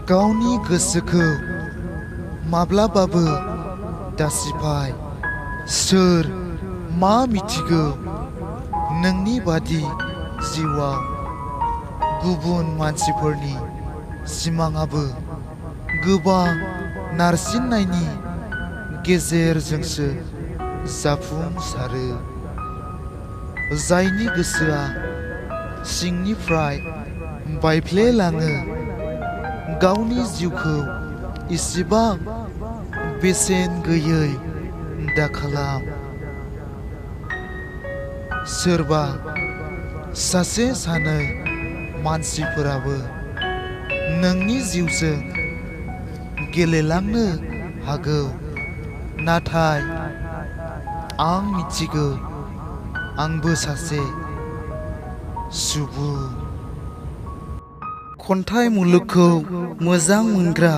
गावनि गोसोखौ माब्लाबाबो दासिफाय। सोर मा मिथिगौ नोंनि बादि जिउआव गुबुन मानसिफोरनि सिमाङाबो गोबां नारसिननायनि गेजेरजोंसो जाफुंसारो। जायनि गोसोआ सिंनिफ्राय बायफ्लेलाङो। गावनि जिउखौ इसेबां बेसेन गैयै दाखालाम। सोरबा सासे सानै मानसिफोराबो नोंनि जिउजों गेलेलांनो हागौ, नाथाय आं मिथिगौ आंबो सासे सुबुं। खन्थाइ मुलुगखौ मोजां मोनग्रा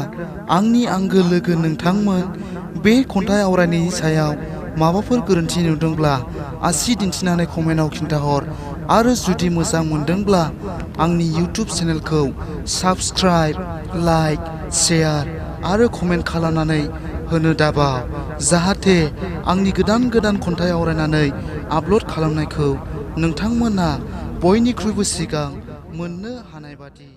आंनि आंगो लोगो नोंथांमोन, बे खन्थाइ आवरायनायनि सायाव माबाफोर गोरोन्थि नुदोंब्ला आसि दिन्थिनानै कमेन्टआव खिन्थाहर। आरो जुदि मोजां मोनदोंब्ला आंनि इउटिउब चेनेलखौ साबस्क्राइब, लाइक, शेयार आरो कमेन्ट खालामनानै होनो दाबाव, जाहाथे आंनि गोदान गोदान खन्थाइ आवरायनानै आपल'ड खालामनायखौ नोंथांमोना बयनिख्रुइबो सिगां मोननो हानाय बादि।